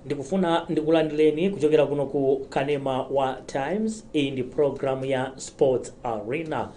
Ndikufuna ndikulandireni kuchokera kuno ku kanema wa Times. Iyi ndi program ya Sports Arena.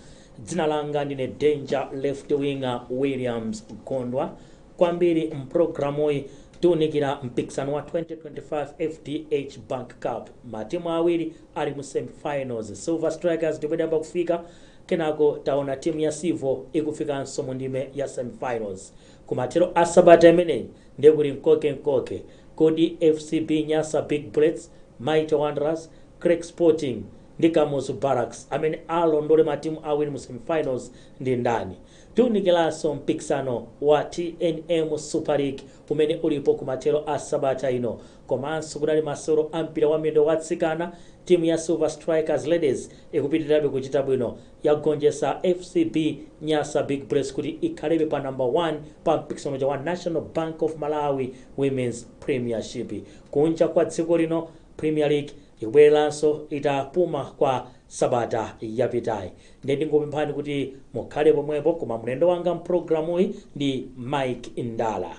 Dzina langa ndine Danger Left Winger Williams Gondwa. Kwambiri mpulogalamuyi tiunikira mpikisano wa 2025 FDH Bank Cup. Matimu awiri ali mu semifinals, Silver Strikers ndipo idayamba kufika, kenako taona timu ya Civo ikufikanso mu ndime ya semifinals. Kumathero a sabata imeneyi ndiye kuli mkoke. Kodi FCB Nyasa Big Bullets, Mighty Wanderers, Creck Sporting ndi Kamuzu Barracks, amene alondole matimu awiri mu semifinals ndi ndani? Tiunikiranso mpikisano wa TNM Super League umene ulipo kumathero a sabata ino. Komanso kudali masewero a mpira wa miyendo watsikana. Timu ya Silver Strikers Ladies ikupitirirabe kuchita bwino, yagonjetsa FCB Nyasa Big Bullets kuti ikhalebe pa number 1 pa mpikisano wa National Bank of Malawi Women's Premiership. Kunja kwa dziko lino, Premier League ikubwereranso itapuma kwa sabata yapitayi. Ndiye ndingopemphani kuti mukhale pomwepo, koma mlendo wanga mpulogalamuyi ndi Mike Ndala.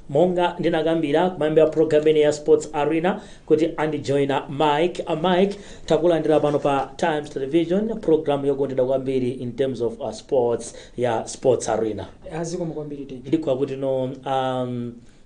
Monga ndinakambira kumayambira program imene ya Sports Arena kuti andijoina Mike. Mike, takulandira pano pa Times Television, program yokondedwa kwambiri in terms of sports, ya Sports Arena. Azikomo kwambiri, Danger. Ndikhuwa kuti no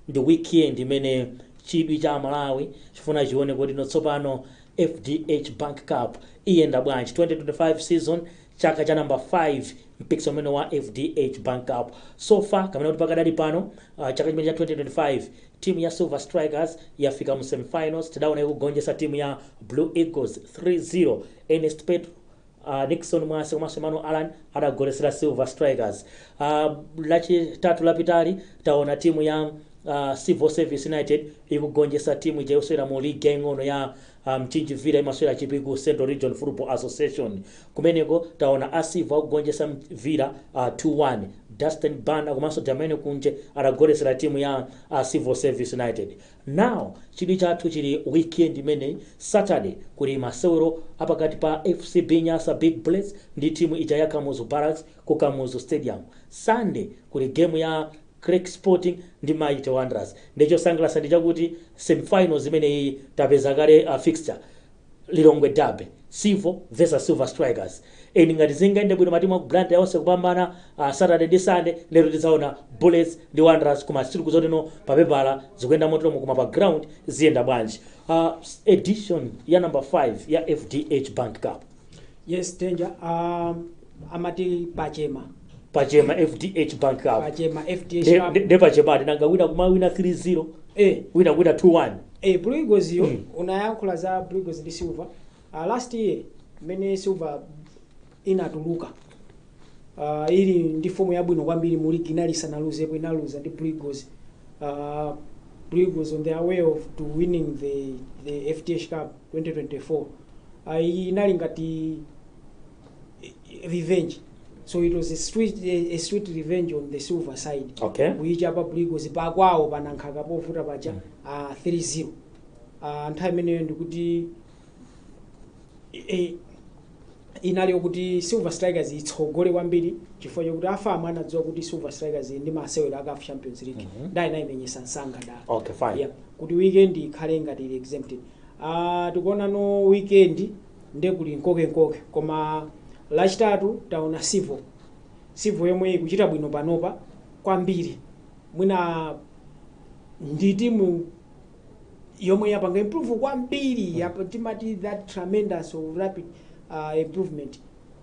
ndi weekend imene chidwi cha Malawi chifuna chione kuti no tsopano FDH Bank Cup iyenda bwanji. 2025 season, chaka cha number 5 mpikisano umene wa FDH Bank Cup. So far, kamene kuti pakadali pano, chaka chimene cha 2025, timu ya Silver Strikers yafika mu semifinals. Tidaona ikugonjetsa timu ya Blue Eagles 3-0. Ernest Petro, Nixon Mwase komanso Emmanuel Allan adagolesera Silver Strikers. Lachitatu lapitali taona timu ya Civil Service United ikugonjetsa timu ija yosewera mu league yaing'ono ya Mchinji Villa, imasewera Chipiku Central Region Football Association. Kumeneko taona a Civo akugonjetsa Villa 2-1. Dustin Banda komanso Damiano Kunje adagolesera timu ya Civil Service United. Now chidwi chathu chili weekend imeneyi. Saturday kuli masewero apakati pa FCB Nyasa Big Bullets ndi timu ija ya Kamuzu Barracks ku Kamuzu Stadium. Sunday kuli game ya Creck Sporting ndi Mighty Wanderers. Ndichosangalatsa ndi chakuti semifinals imeneyi tapeza kale fixture, Lilongwe Derby, Civo versus Silver Strikers. Eni ngati zingayende bwino, matimu aku Blantyre onse kupambana Saturday ndi Sunday, lero tidzaona Bullets ndi Wanderers. Koma sitikuzotino papepala zikuyenda moteromo, koma pa ground ziyenda bwanji? Edition ya number 5 ya FDH Bank Cup. Yes, Danger. Amati pachema. Pachema FDH Bank Cup. Pachema FDH Cup. Nde pachemati nanga wina kumawina 3-0, wina kuwina 2-1. Blue Eagles yo, unayankhula za Blue Eagles ndi Silver. Last year mmene Silver inatuluka ili ndi fomu yabwino kwambiri mu league, inali isanaluzepo, inaluza ndi Blue Eagles. Blue Eagles on their way of to winning the FDH Cup 2024, inali ngati revenge. So it was a sweet revenge on the Silver side kuichapa Blue Eagles pakwawo panankhaka povuta paja 3-0. Nthawi imeneyo ndikuti inali yokuti Silver Strikers itsogole kwambiri chifukwa chokuti a FAM anadziwa kuti Silver Strikers ndi masewero a CAF Champions League, ndayi inayimenyesa msanga dala. Okay, fine. Yeah, kuti weekend ikhale ngati ili exempted. Tikuona no weekend nde kuli nkokenkoke, koma Lachitatu taona Civo, Civo yomwe ikuchita bwino panopa kwambiri. Mwina ndi timu yomwe yapanga improve kwambiri, timati that tremendous or rapid improvement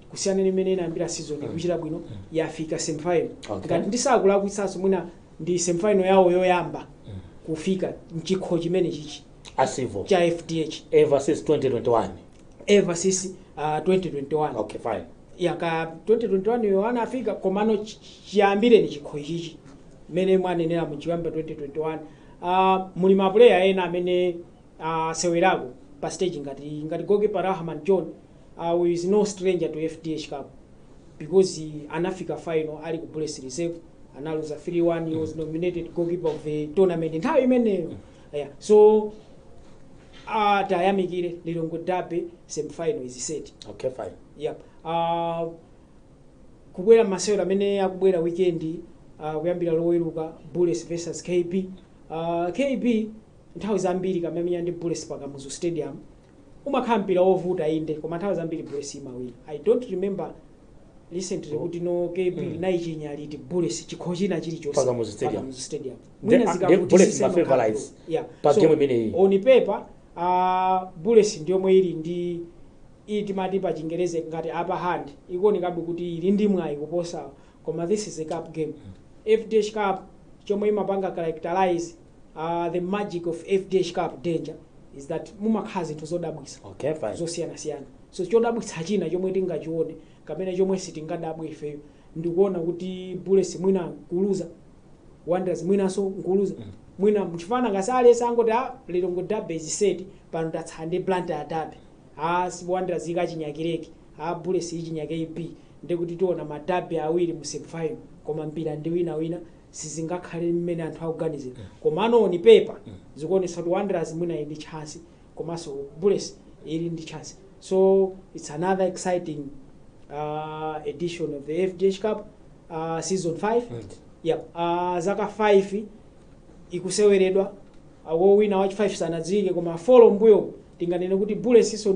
kusiyana ndi imene inayambira season. Ikuchita bwino, yafika semifinal. Ngati ndisakulakwitsanso, mwina ndi semifinal yawo yoyamba kufika mchikho chimene chichi A Civo cha FDH. Ever since 2021. Ever since 2021. Okay, fine. Yaka 2021 yo anafika, komano chiyambire ni chikho ichichi mmene mwanenera muchiyamba 2021, muli ma player ena amene sewerako pa stage ngati goalkeeper Rahman John, who is no stranger to FDH Cup because he anafika final ali ku Bullets Reserve, analuza 3-1. He was nominated goalkeeper of the tournament nthawi imeneyo. Yeah. So Tayamikire Lilongwe Derby, semifinal is set. Okay, fine. Yep. Kubwera masewero amene akubwera weekend, kuyambira Loweruka, Bullets versus KB. KB nthawi zambiri kamamenya ndi Bullets pa Kamuzu Stadium umakhala mpira wovuta, inde, koma nthawi zambiri Bullets imawina. I don't remember recently kuti no KB inayichinya liti Bullets chikho china chilichonse. Pa Kamuzu Stadium. Pa Kamuzu Stadium. Mwina zikavutisisa Bullets ma imakhala favorites draw. Yeah. pa So, game imeneyi. on paper, Bullets ndiyomwe ili ndi iyi timati pa Chingerezi ngati upper hand, ikuonekabe kuti ili ndi mwayi kuposa, koma this is a cup game. FDH Cup chomwe imapanga characterize, the magic of FDH Cup, danger, is that mumakhala zinthu zodabwisa Okay, fine. zosiyanasiyana. So chodabwitsa china chomwe tingachione kapena chomwe sitingadabwe ifeyo ndikuona kuti Bullets mwina nkuluza, Wanderers mwinanso nkuluza, mwina mchifana ngasi aliyense angoti a Lilongwe Derby is set pano, tatsala ndi Blantyre Derby. A Wanderers ikachinyakireki, a Bullets ichinyake AB, ndikuti tiona ma derby awiri mu semifinal, koma mpira ndi winawina, sizingakhale mmene anthu akuganizira. Komano on paper zikuonetsa kuti Wanderers mwina ili ndi chance, komanso Bullets ili ndi chance. So it's another exciting edition of the FDH Cup, season 5. Yep. Zaka 5 ikuseweredwa, wowina wachi 5 sanadziwike, koma four mbuyo tinganene kuti Bullets iso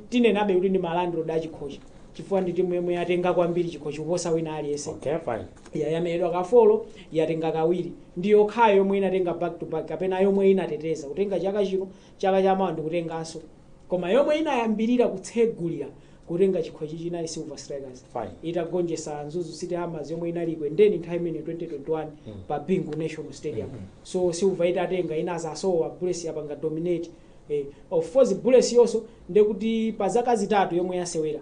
tinenabe kuti ndi ma landlord achikhochi, chifukwa ndi timu yomwe yatenga kwambiri chikhochi kuposa wina aliyense. Okay, fine. Yayamedwa ka four, yatenga kawiri, ndi yokhayo yomwe inatenga back to back kapena yomwe inateteza kutenga chaka chino, chaka chamawa ndikutenganso. Koma yomwe inayambirira kutsegulira kutenga chikhochi chinali Silver Strikers Fine. itagonjetsa Mzuzu City Hammers yomwe inali Ekwendeni nthawi imene 2021 pa Bingu National Stadium. So Silver itatenga inazasowa, Bullets yapanga dominate. Of course Bullets yonso ndekuti pa zaka 3 yomwe yasewera,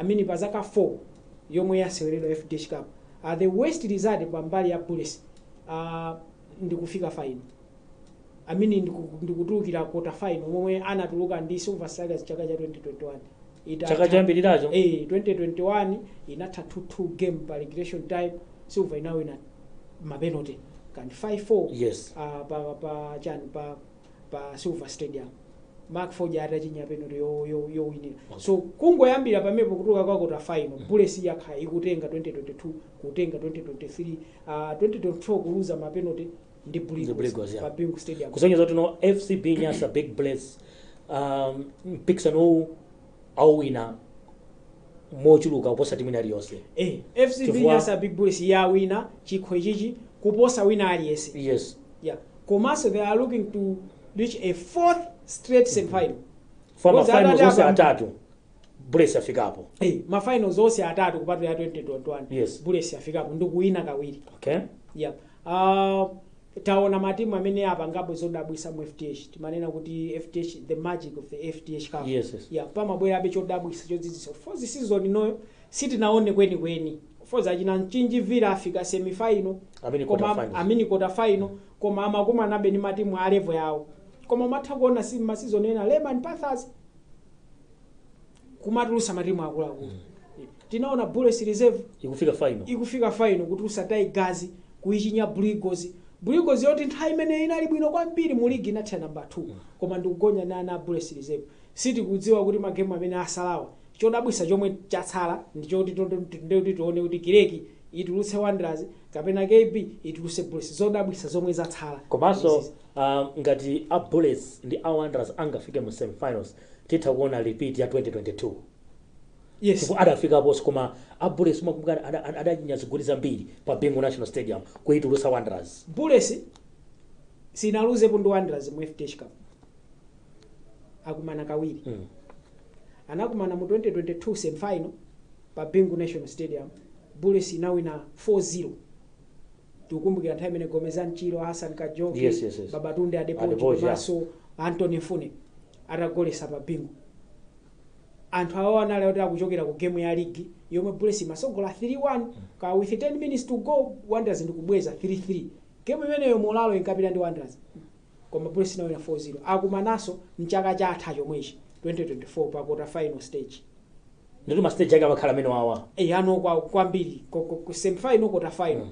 I mean pa zaka 4 yomwe yaseweredwa FDH Cup, the worst result pambali ya Bullets ndikufika final, I mean ndikutulukira quarter final momwe anatuluka ndi Silver Strikers chaka cha 2021. Chaka choyambiriracho. 2021 inatha 2-2 game pa regulation time, Silver inawina ma penalty kandi 5-4. Pa chani pa Silver Stadium, Mark Forger atachinya penalty yowinira. So kungoyambira pamenepo kutuluka kwa quarter final, Bullets yakha ikutenga 2022, kutenga 2023, 2024 kuluza ma penalty ndi Ndi Blue Blue Eagles, yeah. pa Bingu Stadium. Kusonyeza kuti no FCB Nyasa Big Bullets mpikisano uwu awina mochuluka kuposa timu ina iliyonse. FCB Nyasa Big Bullets yawina chikho ichichi kuposa wina aliyense. Yeah, komanso they are looking to reach a fourth straight semifinal. Fama Because finals adati onse atatu Bullets afikapo. Ma finals onse atatu kupatula ya 2021, Bullets afikapo ndikuwina kawiri. Yeah. Taona matimu amene apangapo zodabwisa mu FDH. Timanena kuti FDH, the magic of the FDH Cup. Yes. Yeah, pamabwerabe chodabwisa chodzidzisa. Of course season inoyo sitinaone kwenikweni. Of course achina Mchinji Villa afika semifinal, Amene koma quarter finals. amini quarter final, koma amakumanabe ndi matimu a level yawo. Koma umatha kuona si ma season ena Lehman Panthers kumatulusa matimu akuluakulu. Tinaona Bullets Reserve ikufika final, ikufika final, kutulusa Tigers, kuichinya Blue Eagles. Blue Eagles yoti nthawi imene inali bwino kwambiri mu ligi, inatha namba 2, koma ndikugonya na Bullets Reserve. Sitikudziwa kuti magemu amene asalawa, chodabwisa chomwe chatsala ndichoti ndikuti tione kuti Kireki itulutse Wanderers kapena KB itulutse Bullets, zodabwisa zomwe zatsala. Komanso Izizi. Ngati a Bullets ndi a Wanderers angafike mu semifinals, titha kuona repeat ya 2022, chifukwa adafikaponso, koma a Bullets umakumbuka adachinya zigoli zambiri pa Bingu National Stadium kuitulutsa Wanderers. Bullets sinaluzepo ndi Wanderers mu FDH Cup, akumana kawiri. Anakumana mu 2022 semifinal pa Bingu National Stadium, Bullets inawina 4-0. Tikukumbukira nthawi imene Gomezani Chiro, Hassan Kajoki, Yes. Babatunde Adepoju Adepoju, yeah. komanso Anthony Mfune atagolesa pa Bingu. Anthu awo anali kuti akuchokera ku game ya ligi yomwe Bullets imasogola 3-1 ka with 10 minutes to go, Wanderers ndikubweza 3-3. Game imeneyo molalo inkapita ndi Wanderers, koma Bullets inawina 4-0. Akumananso mchaka chatha chomwechi 2024 pa quarter final stage. Ndito ma stage ake amakhala amene wawa. Ano kwambiri semifinal, quarter final.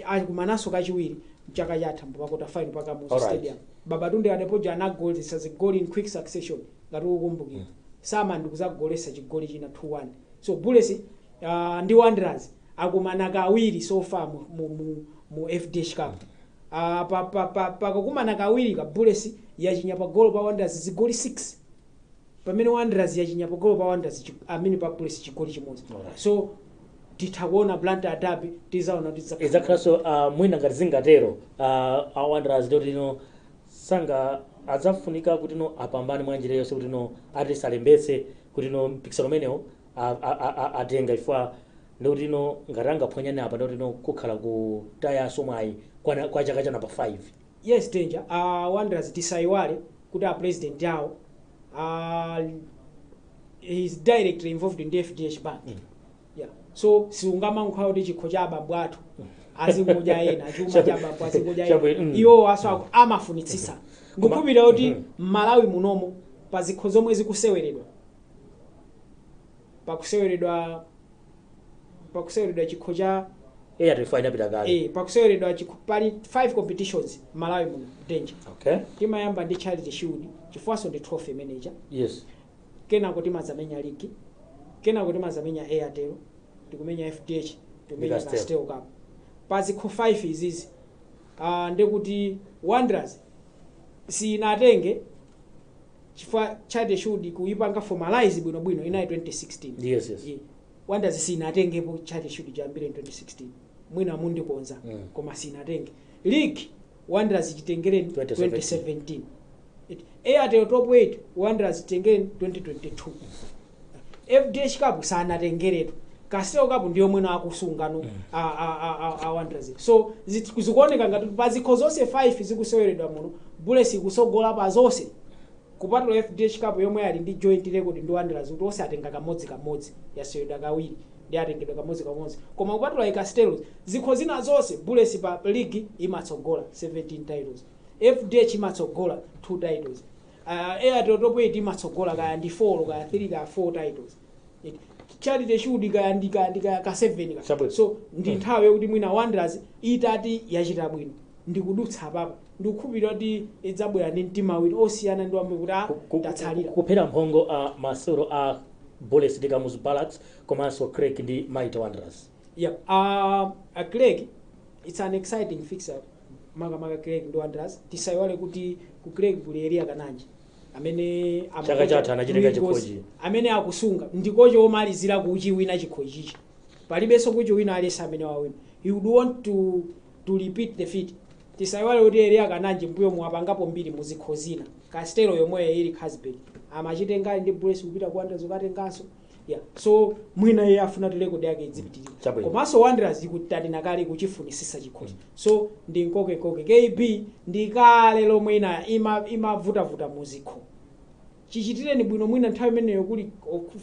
Akumananso kachiwiri mchaka chatha pa quarter final pa Kamuzu Stadium. Babatunde Adepoju anagolesa zigoli in quick succession, ngati ukukumbukira. Sama ndikuzagolesa chigoli china, 2-1. So Bullets ndi Wanderers akumana kawiri so far mu FDH Cup. Pakakumana kawiri ka, Bullets yachinya pa golo pa Wanderers zigoli 6, pamene Wanderers yachinya pa golo pa Wanderers amene pa Bullets chigoli chimodzi. So titha kuona Blantyre derby, tizaona kuti Idzakhalanso mwina ngati zingatero, a Wanderers ndoti no sanga adzafunika kuti no apambane mwa njira yonse kuti no ati alembetse kuti no mpikisano umenewo atenga, chifukwa ndikuti no ngati angaphwanyane apa, ndikuti no kukhala kutayanso mwayi kwa chaka cha namba 5. Yes, danger. Wanderers, tisayiwale kuti a president awo is directly involved in the FDH Bank. Yeah, so siungamankhula kuti chikho cha abambo athu azingodya ena, chuma cha abambo azingodya ena. Iwo aso amafunitsitsa. Ndikukhulupirira kuti m'Malawi munomo, pa zikho zomwe zikuseweredwa, pakuseweredwa chikho cha Airtel final inapita kale. Pakuseweredwa chikho, pali 5 competitions m'Malawi muno, danger. Timayamba ndi Charity Shield, chifukwaso ndi trophy manager. Kenako timazamenya league, kenako timazamenya Airtel, tikumenya FDH, tikumenya Castel. Castel Cup. Pa zikho 5 izizi, ndikuti Wanderers sinatenge, chifukwa Charity Shield kuipanga formalize bwinobwino inayi 2016. Yes. Wanderers sinatengepo Charity Shield chiyambire 2016, mwina mundikonza. Koma sinatenge league, Wanderers chitengereni 2017. 2017. Airtel Top 8, Wanderers chitengereni 2022. FDH Cup sanatengeretu. Castel Cup ndiyo mwina akusungano a Wanderers. So zikuoneka ngati pa zikho zonse 5 zikuseweredwa muno, Bullets ikusogola pa zonse kupatula FDH Cup, yomwe ali ndi joint record ndi Wanderers kuti onse atenga kamodzi kamodzi, yaseweredwa kawiri ndi atengedwa kamodzi kamodzi. Koma kupatula iCastel, zikho zina zonse Bullets pa league imatsogola 17 titles, FDH imatsogola 2 titles, Airtel Top 8 imatsogola kaya ndi 4 kaya 3 kaya 4 titles, Charity Shield kaya ndi ka 7 ka. Chabwino. So ndi nthawi yokuti mwina Wanderers itati yachita bwino ndikudutsa papa, ndikukhulupirira kuti idzabwera ndi mtima wina osiyana ndi wamwe kuti tatsalira. Kuphera mphongo a masewero a Bullets ndi Kamuzu Barracks komanso Creck ndi Mighty Wanderers. Yeah, Creck, it's an exciting fixture, makamaka Creck ndi Wanderers. Tisayiwale kuti ku Creck kuli Elia Kananji amene Chaka chatha anachitenga Amigos, chikhochi. amene akusunga ndikocho omalizira kuchiwina chikho ichichi, palibenso kuchiwina aliyense amene wawina. He would want to repeat the feat. Tisayiwale kuti Elia Kananji mbuyo muwapangapo mbiri muzikho zina, Castel yomweyo ili Carlsberg amachitenga ali ndi Bullets kupita ku Wanderers ukatenganso. Yeah, so mwina iye afuna kuti record yake idzipitirira. Chabwino. Komanso Wanderers ikutanina kale kuchifunisisa chikhochi, so ndi nkokekoke. KB ndi kale lomwe ina imavutavuta muzikho chichitireni bwino. Mwina nthawi imeneyo kuli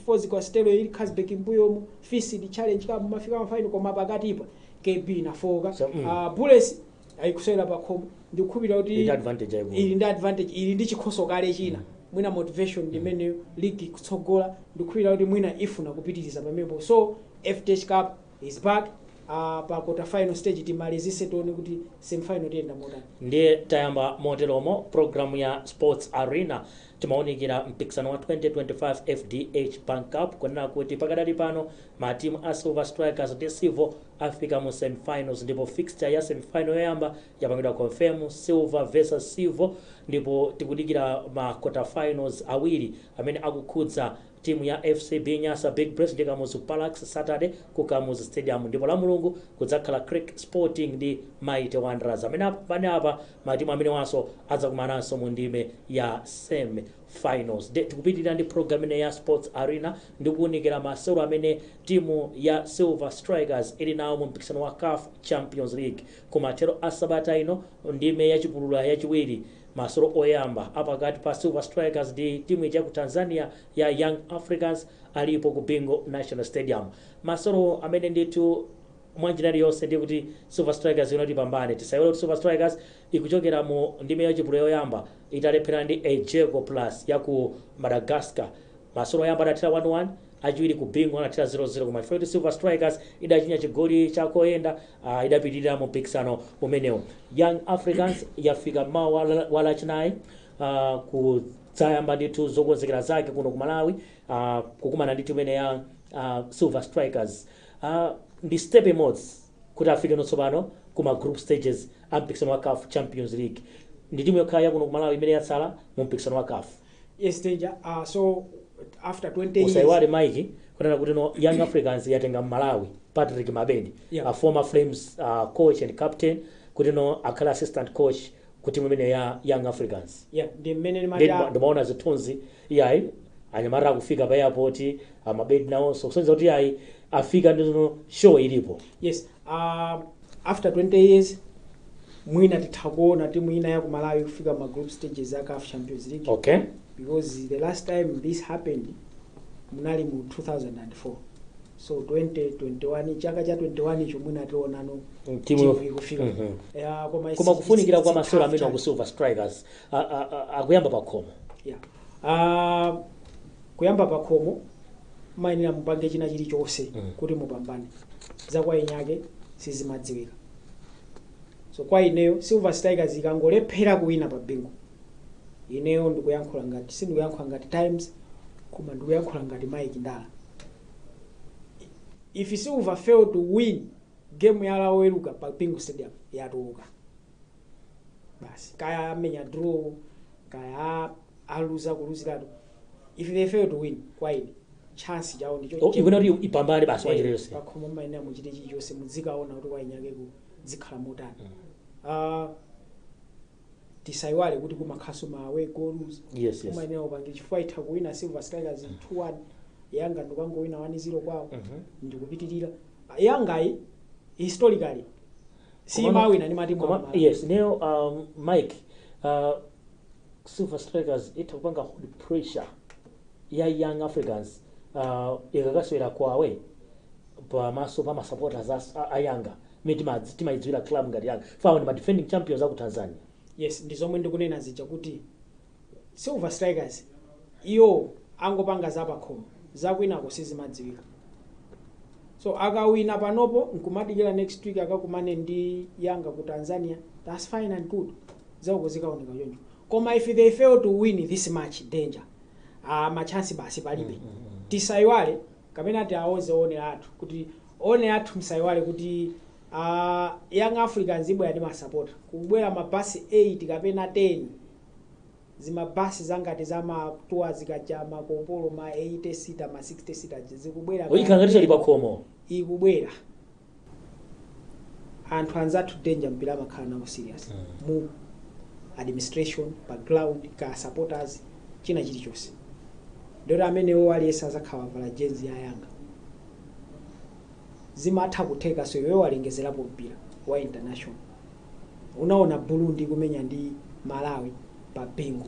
Fozi Castel ili Carlsberg mbuyomu, FISD Challenge Cup mafika ma final, koma pakatipa KB inafoka. So, Bullets ayikusewera pakhomo, ndikukhulupirira kuti ili ndi advantage yayikulu. Ili ndi advantage, ili ndi chikhoso kale china, mwina motivation ndimeneyo, league ikutsogola, ndikukhulupirira kuti mwina ifuna kupitiriza pamenepo. So FDH Cup is back pa quarter final stage, timalizise tione kuti semifinal tiyenda motani. Ndiye tayamba moteromo programu ya Sports Arena. Timaonekera mpikisano wa 2025 FDH Bank Cup, kunena kuti pakadali pano matimu a Silver Strikers ndi Civo afika mu semifinals, ndipo fixture ya semifinal yoyamba yapangidwa confirm, Silver versus Civo, ndipo tikudikira ma quarter finals awiri amene akukhudza timu ya FCB Nyasa Big Bullets ndi Kamuzu Barracks, Saturday ku Kamuzu Stadium, ndipo la Mulungu kudzakhala Creck Sporting ndi Mighty Wanderers. Amene apambane apa matimu amene wanso adzakumananso mu ndime ya semi finals. Tikupitirira ndi program ine ya Sports Arena ndi kuwunikira masewero amene timu ya Silver Strikers ili nawo mu mpikisano wa CAF Champions League. Kumathero a sabata ino, ndime yachipulula yachiwiri, masewero oyamba apakati pa Silver Strikers ndi timu ija ku Tanzania ya Young Africans alipo ku Bingu National Stadium. Masewero amene ndithu mwanjira iliyonse ndiye kuti Silver Strikers inoti pambane. Tisayiwale kuti Silver Strikers ikuchokera mu ndime yachipulula yoyamba italephera ndi Elgeco Plus ya ku Madagascar. Masewero oyamba adathera 1-1. Achiwiri ku Bingu anathera 0-0, koma chifukwa kuti Silver Strikers idachinya chigoli chakoyenda, idapitirira mu mpikisano umenewo. Young Africans yafika mawa wa Lachinayi kudzayamba ndithu zokonzekera zake kuno ku Malawi, kukumana ndi timu imene ya Silver Strikers. Ndi step imodzi kuti afike tsopano kuma group stages a mpikisano wa CAF Champions League. Ndi timu yokhala yakuno ku Malawi imene yatsala mu mpikisano wa CAF. Yes, Danger. So after 20 years. Usaiwale, Mike, kunena kuti no, Young Africans yatenga Malawi Patrick Mabedi, a former Flames coach and captain, kuti no akhale assistant coach ku timu imene ya Young Africans. Yeah, ndi mmene Ndi ndimati. Ndimaona zithunzi, iyayi, anyamata akufika pa airport, amabedi nawonso, kusonyeza kuti iyayi, afika, ndino show ilipo. Yes, after 20 years mwina titha kuona timu ina ya ku Malawi kufika ma group stages a CAF Champions League, because the last time this happened munali mu 2004. So 2021, chaka cha 21 icho, mwina tionano timu timu ikufika. Yeah, koma Koma kufunikira kwa it's masewero tough amene aku challenge. Silver Strikers akuyamba pa khomo. Yeah. Kuyamba pa khomo, mayenera mupange china chilichonse kuti mupambane. Zakwa inyake sizimadziwika. So kwa ineyo, Silver Strikers ikangolephera kuwina pa Bingu, ineyo ndikuyankhula ngati, sindikuyankhula ngati Times, koma ndikuyankhula ngati Mike Ndala, if Silver fail to win game ya Loweruka pa Bingu Stadium, yatuluka basi. Kaya amenya draw, kaya aluza kuluziratu, if they fail to win, kwa ine chance chawo ndicho. Oh, ikuona kuti ipambane basi mwanjira yonse. Pakhomo mayenera muchite chilichonse, muzikaona kuti kwa inyake zikhala motani. Tisayiwale kuti kumakhaso ma away goals. Kumayenera upange, chifukwa itha kuwina Silver Strikers 2-1, Yanga ndikangowina 1-0 kwawo, ndikupitirira. Yangayi historically simawina ndi matimu amalawi. Yes, neo Mike, Silver Strikers itha kupanga hold pressure ya Young Africans ikakaswera kwawe pamaso pa masupporters a Yanga imene timayidziwira club ngati Yanga fawo ndi ma defending champions aku Tanzania. Yes, ndi zomwe ndikunena zija kuti Silver Strikers iyo angopanga zapakhomo, zakwinako sizimadziwika. So akawina panopo nkumadikira next week akakumane ndi Yanga ku Tanzania, that's fine and good, zawo zikaoneka choncho. Koma if they fail to win this match, danger, machansi basi palibe. Tisayiwale kapena tiawoze one athu kuti, one athu, msayiwale kuti Young Africans ibwera ndi masapota, kubwera mabasi 8 kapena 10, zimabasi zangati za ma tour zikaja, makopolo ma 80 seater, ma 60 seater zikubwera. Ikhala ngati chali pakhomo. Ikubwera anthu anzathu, danger, mpira amakhala nawo serious, mu administration, pa ground, ka supporters, china chilichonse. Ndoti amenewo aliyense azakhala wavala jezi ya Yanga. Zimatha kutheka. So iweyo walengezerapo mpira wa international, unaona Burundi kumenya ndi Malawi pa Bingu,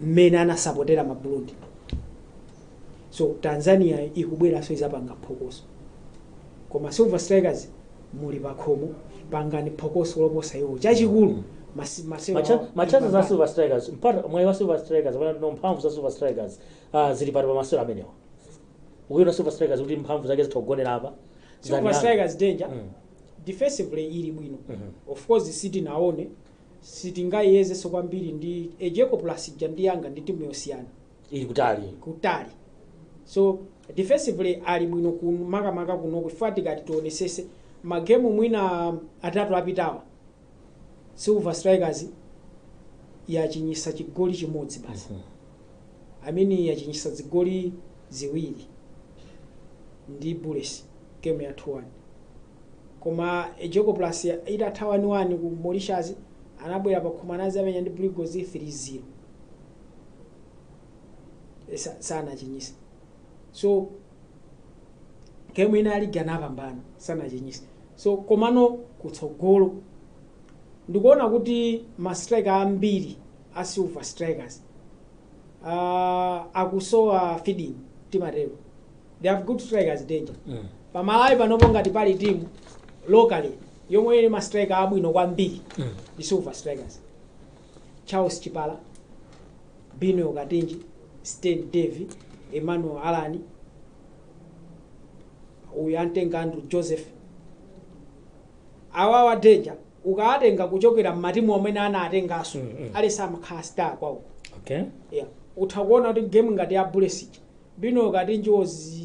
mmene anasapotera ma Burundi. So Tanzania ikubweranso, izapanga phokoso. Koma Silver Strikers muli pakhomo, pangani phokoso loposa iwo. Chachikulu masewero awo Machances za ipambane. Silver Strikers, mpata mwayi wa Silver Strikers apana no mphamvu za Silver Strikers zili pati pa masewero amenewa? Ukuona Silver Strikers kuti mphamvu zake zitha kugonera apa? Silver Zani Strikers, danger, defensively ili bwino. Of course sitinaone, sitingayiyezenso kwambiri ndi Elgeco Plus ja ndi Yanga, ndi timu yosiyana. Ili kutali. Kutali. So defensively ali bwino makamaka kuno, chifukwa tikati tionesese magemu mwina atatu apitawa, Silver Strikers yachinyisa chigoli chimodzi basi. I mean, yachinyisa zigoli ziwiri ndi Bullets, game ya 2-1. Koma Elgeco Plus itatha 1-1 ku Mauritius, anabwera pa khoma amenya ndi Blue Eagles 3-0. Sanachinyisa. So game ina ya ligi anapambana, sanachinyisa. So komano kutsogolo ndikuona kuti ma striker ambiri a Silver Strikers akusowa feeding, timatero. They have good strikers, danger. Pamalawi panopo ngati pali timu locally yomwe ili ma striker abwino kwambiri, ndi Silver Strikers. Charles Chipala, Bino Katinji, Stan Davy, Emmanuel Alani uyu, antenga Andrew Joseph. Awawa danger ukaatenga kuchokera mmatimu omwe anatenganso, alese amakhala star kwawo. Yeah, utha kuona kuti game ngati ya Bullets ija, Bino kati was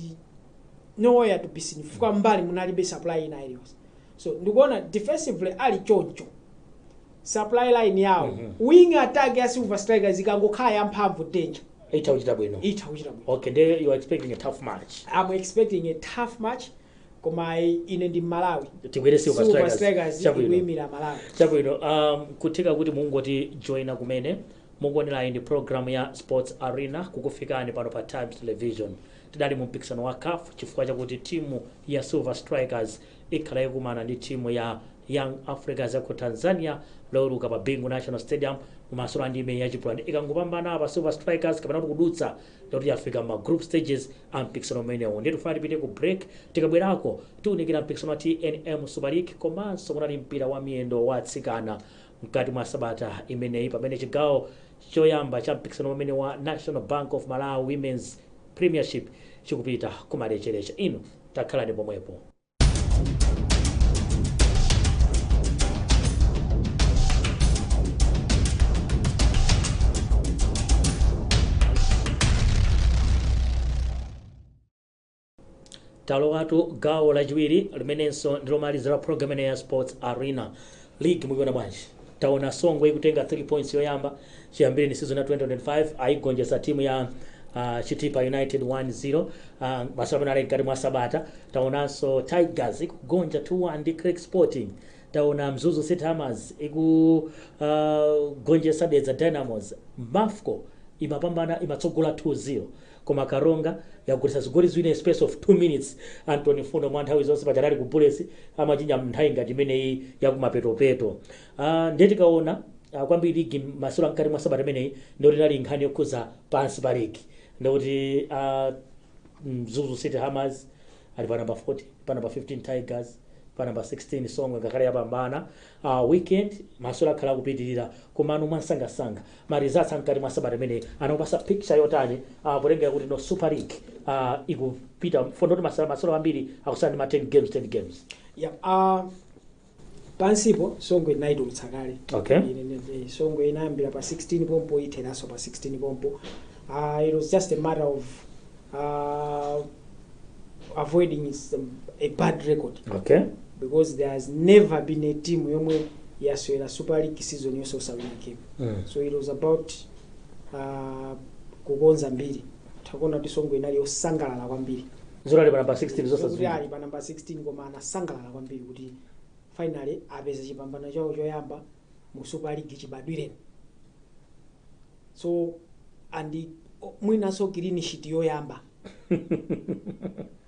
nowhere to be seen, fuka mbali munalibe supply ina iliyonse. So ndikuona defensively ali choncho, supply line yawo, wing attack ya Silver Strikers ikangokhala yamphamvu, danger. Itha kuchita bwino. Itha kuchita bwino. Okay, then you are expecting a tough match. I'm expecting a tough match, koma ine ndi Malawi. Tikwere Silver Silver Strikers. Strikers Chabwino. ikuyimira Malawi. Chabwino. Kutheka kuti mungoti joina kumene, mukuonera ndi program ya Sports Arena kukufikani pano pa Times Television. Tidali mu mpikisano wa CAF chifukwa chakuti timu ya Silver Strikers ikhala ikumana ndi timu ya Young Africans ya ku Tanzania loweruka pa Bingu National Stadium kumasolo ndi imene yachipulani. Ikangopambana pa Silver Strikers kapena kuti kudutsa, ndikuti yafika ma group stages a mpikisano umenewu. Ndiye tifuna tipite ku break. Tikabwerako tiwunikira mpikisano wa TNM Super League, komanso kunali mpira wa miyendo wa atsikana mkati mwa sabata imeneyi, pamene chigawo choyamba cha mpikisano umene wa National Bank of Malawi Women's Premiership chikupita kumalechereche. Inu takhalani pomwepo. Talowatu gawo lachiwiri limenenso ndilomalizira program ineyi ya Sports Arena. League mukuiona bwanji? Taona Songwe ikutenga 3 points yoyamba chiyambire ni season ya 2025, ayigonjetsa timu ya Chitipa United 1-0, masewero amene ali mkati mwa sabata. Taonanso Tigers ikugonja 2-1 ndi Creck Sporting. Taona Mzuzu City Hammers ikugonjetsa Dedza Dynamos. Mafco imapambana, imatsogola 2-0, koma Karonga yagulitsa zigoli ziwiri in space of 2 minutes. Antony Fundo mwa nthawi zonse pachatali ku Bullets amachinya nthawi ngati imeneyi yakumapetopeto. Ndiye tikaona kwambiri ligi, masewero mkati mwa sabata imeneyi, ndikuti inali nkhani yokhuza pansi pa ligi, ndikuti Mzuzu City Hammers ali pa number 40, pa number 15 Tigers, pa number 16 Songwe ngakhale yapambana. Weekend masewero akhala akupitirira, komano mwansangasanga ma results amkati mwa sabata imeneyi anakupasa picture yotani, potengera kuti no Super League ikupita fondoti masewero ambiri akusala ndi ma 10 games, 10 games? Yeah, pansipo Songwe inayitulutsa kale. Songwe inayambira pa 16 pompo, itheranso pa 16 pompo. It was just a matter of avoiding a bad record, because there has never been a team yomwe yasewera Super League season yonse osawina game. So it was about kukonza mbiri. Takuona kuti Songwe inali yosangalala kwambiri. Zoti ali pa number 16 Kuti zosazwiri. Ali pa number 16, koma anasangalala kwambiri kuti finally apeza chipambano chawo choyamba mu Super League chibadwireni. So and mwinanso clean sheet yoyamba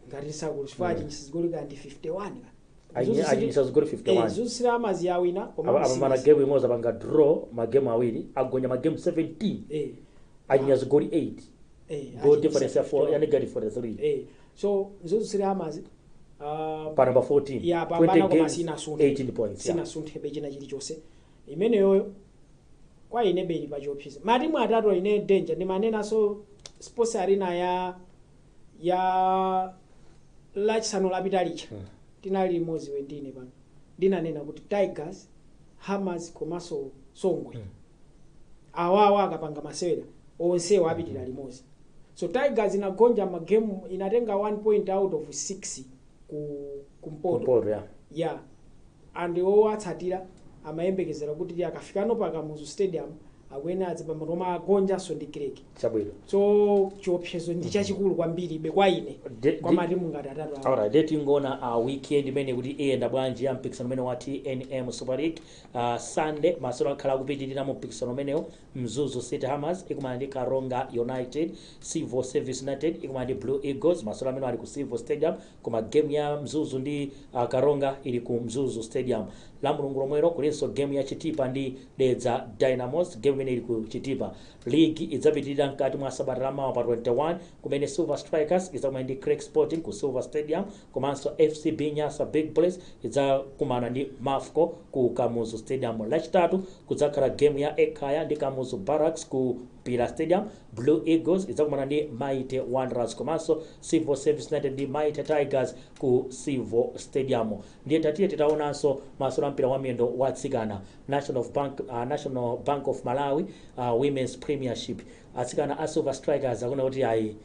ngati sakulu, chifukwa achinyisa zigoli kandi 51 ka. Achinyisa zigoli 51. Mzuzu Hammers yawina, koma Apambana game imodzi, apanga draw magemu awiri, agonya magemu 17, achinya zigoli 8, goal achinyisa difference ya 4 51. ya negative 43. So Mzuzu Hammers pa number 14, ya 20 pambana, koma games, sinasunthe. 18 points, yeah. Sinasunthebe china chilichonse. Imeneyoyo kwa ine beli pachiopsezo matimu atatu. Ine danger ndimanenanso Sports Arena ya Lachisanu lapita licha, tinali limodzi wendine pano, ndinanena kuti Tigers, Hammers komanso Songwe, awawa akapanga masewera onsewo apitira limodzi. So Tigers inagonja magemu, inatenga 1 point out of 6 ku kumpoto. Kumpoto, yeah. Yeah, and owatsatira amayembekezera kuti akafikano pa Kamuzu Stadium akuyenera adzipambana, koma agonjanso ndi Creck. Chabwino. So chiopsezo ndi chachikulu kwambiri be kwa ine kwa matimu ngati atatu awa. Alright, ndiye tingoona weekend imene kuti iyenda bwanji ya mpikisano umene wa TNM Super League. Sunday masewero akhala akupitirira mu mpikisano umenewo. Mzuzu City Hammers ikumana ndi Karonga United, Civil Service United ikumana ndi Blue Eagles. Masewero amene ali ku Civil Stadium, koma game ya Mzuzu ndi Karonga ili ku Mzuzu Stadium. La Mulungu lomwero kulinso game ya Chitipa ndi Dedza Dynamos, game imene ili ku Chitipa. League idzapitirira mkati mwa sabata lamawa pa 21, kumene Silver Strikers idzakumana ndi Creck Sporting ku Silver Stadium, komanso FCB Nyasa Big Bullets idzakumana ndi Mafco ku Kamuzu Stadium. Lachitatu kudzakhala game ya Ekhaya ndi Kamuzu Barracks ku Mpira Stadium, Blue Eagles idzakumana ndi Mighty Wanderers, komanso Civil Service United ndi Mighty Tigers ku Civil Stadium. Ndiye tatiye titaonanso masewero a mpira wa miyendo wa atsikana, National Bank of Malawi Women's Premiership. Atsikana a Silver Strikers akuona kuti ayi,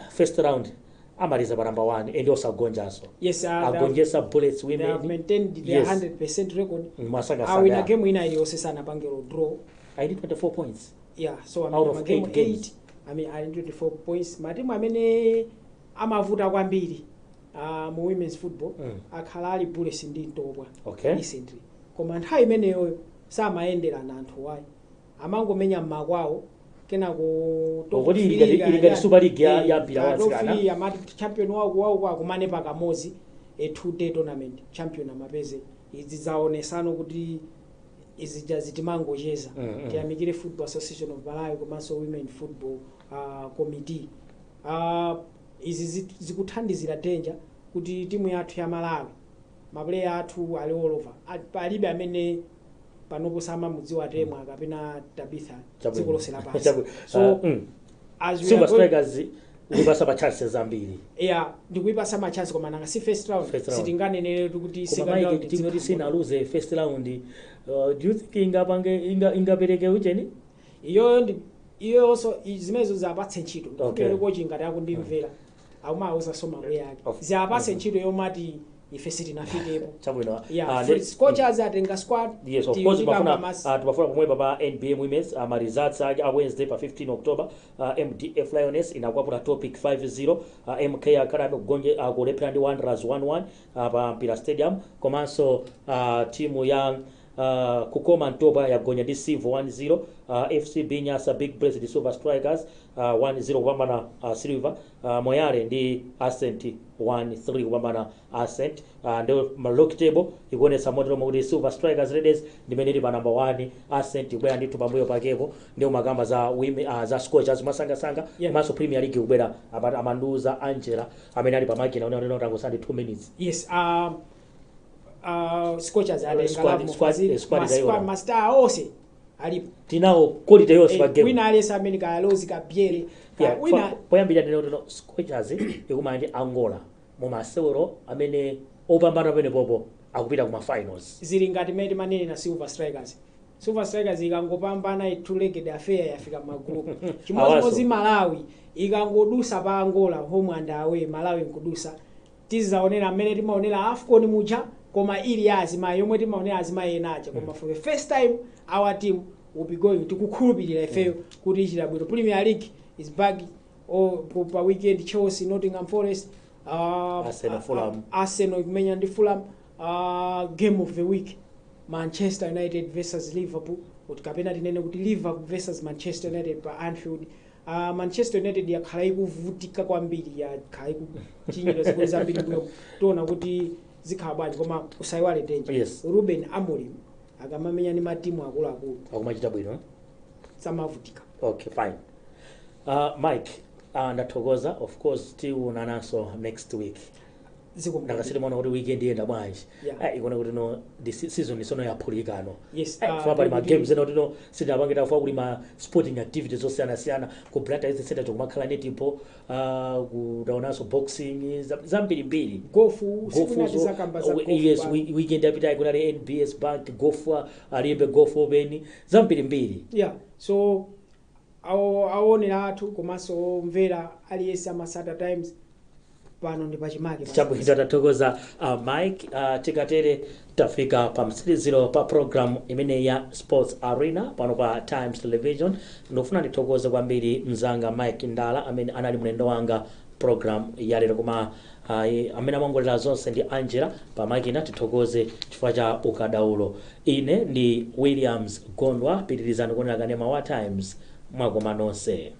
first round amaliza pa number 1 and osagonjanso. Yes, Agonjetsa Bullets they have Women. maintained their 100% record. Mwasakasaka. Awina game ina iliyonse, sanapangero draw. Ali 24 points. Yeah, so I mean, Out of magame eight games. 8, I mean, ali 24 points. Matimu amene amavuta kwambiri mu women's football akhala ali Bullets ndi Ntopwa recently, koma nthawi imeneyoyo samayenderana anthu wayi, amangomenya mmakwawo, kenako top Kodi three ili ngati Super League ya mpira wa top atsikana? three, amati champion wako wako akumane pakamodzi, a 2 day tournament, champion amapeze. Izi zaonesano kuti izi zitimangocheza. Tiyamikire Football Association of Malawi komanso Women Football Committee. Izi zikuthandizira danger kuti timu yathu ya Malawi, ma player athu ali all over. Palibe amene panopo samamudziwa Temwa kapena Tabitha dziko lonse lapansi. So as we Silver are going, Strikers ulipasa pa chances zambiri. Yeah, ndikuipasa ma chance, koma nanga si first round? First round. Sitinganenere kuti Koma second Mike, round timu yoti izikhala. sinaluze first round, do you think ingapange ingapereke ucheni? Iyoyo ndi iyonso zimenezo zapatse ntchito. Coach ngati akundimvera, akumawuza so ma player ake ziapatse ntchito yomati ife sitinafikepo. Chabwino. Yeah, Scorchers atenga squad. Yes, of course. Timafuna timafuna pomwepa pa NBM Women's, ma results ake a Wednesday pa 15 October, MDF Lioness inakwapula Topic 5-0, MK Academy kugonje kulephera ndi Wanderers 1-1 pa Mpira Stadium, komanso timu ya Kukoma Ntopa yagonya ndi Civo 1-0, FCB Nyasa Big Bullets ndi Silver Strikers 1-0 kupambana Silver, Moyale ndi Ascent 1-3 kupambana Ascent. Ndio ma log table ikuonetsa motero kuti Silver Strikers Ladies ndimene ili pa number 1, Ascent kubwera ndithu pambuyo pakepo. Ndio makamba za women, za Scorchers masangasanga. Komanso Premier League kubwera apati amanduza Angela amene ali pamakina unena kuti 2 minutes. Yes, Scorchers atenga Love Mufazili. Squad zayiona. Ma star onse alipo. Tinawo quality yonse pa game. Wina aliyense amene kalozi kabyere wina. Poyambira ndine kuti no, Scorchers ikumana ndi Angola mu masewero amene opambana pamene popo akupita kuma finals. Zili ngati mmene timanena Silver Strikers. Silver Strikers ikangopambana a two legged affair, yafika magroup. Chimodzimodzi Awaso. Malawi ikangodusa pa Angola, home and away, Malawi nkudusa, tizaonera mmene timaonera AFCON muja, koma ili ya azimayi yomwe timaonera azimayi ena aja. Koma for the first time our team will be going, tikukhulupirira ifeyo kuti ichita bwino. Premier League is back pa weekend, Chelsea, Nottingham Forest, Arsenal, Fulham. Arsenal ikumenya ndi Fulham. Game of the week, Manchester United versus Liverpool, kuti kapena tinene kuti Liverpool versus Manchester United pa Anfield. Manchester United yakhala ikuvutika kwambiri, yakhala ikuchinyidwa zigoli zambiri bwino. Tiona kuti zikhala bwanji, koma usayiwale danger, Ruben Amorim akamamenya ndi matimu akuluakulu akumachita bwino. samavutika. Okay, fine. Mike, ndathokoza. Of course tionananso next week. Zikomo. Ndakasitimaona kuti weekend iyenda bwanji. Ikuona kuti no, this season isono yaphulikano. Yes. Fuwa pali ma games ena kuti no sitinapange, fuwa kuli ma sporting activities osiyanasiyana ku Blantyre Youth Center, kumakhala netball, kutaonanso boxing, zambirimbiri. Golf, sikunati zakamba za golf. Yes, weekend yapitayi kunali NBS Bank Golf, alimbe Golf Open, zambirimbiri. Yeah, so aonera athu komanso omvera aliyense amasata Times, pano ndi pachimake. Chabwino, tathokoza Mike. Tikatere tafika pa mtsiriziro pa program imene ya Sports Arena pano pa Times Television. Ndikufuna ndithokoze kwambiri mzanga Mike Ndala amene anali mlendo wanga program ya lero, koma amene amangolera zonse ndi Angela pamakina. Tithokoze chifukwa cha ukadaulo. Ine ndi Williams Gondwa. Pitirizani kuonera kanema wa Times. Mwakoma nonse.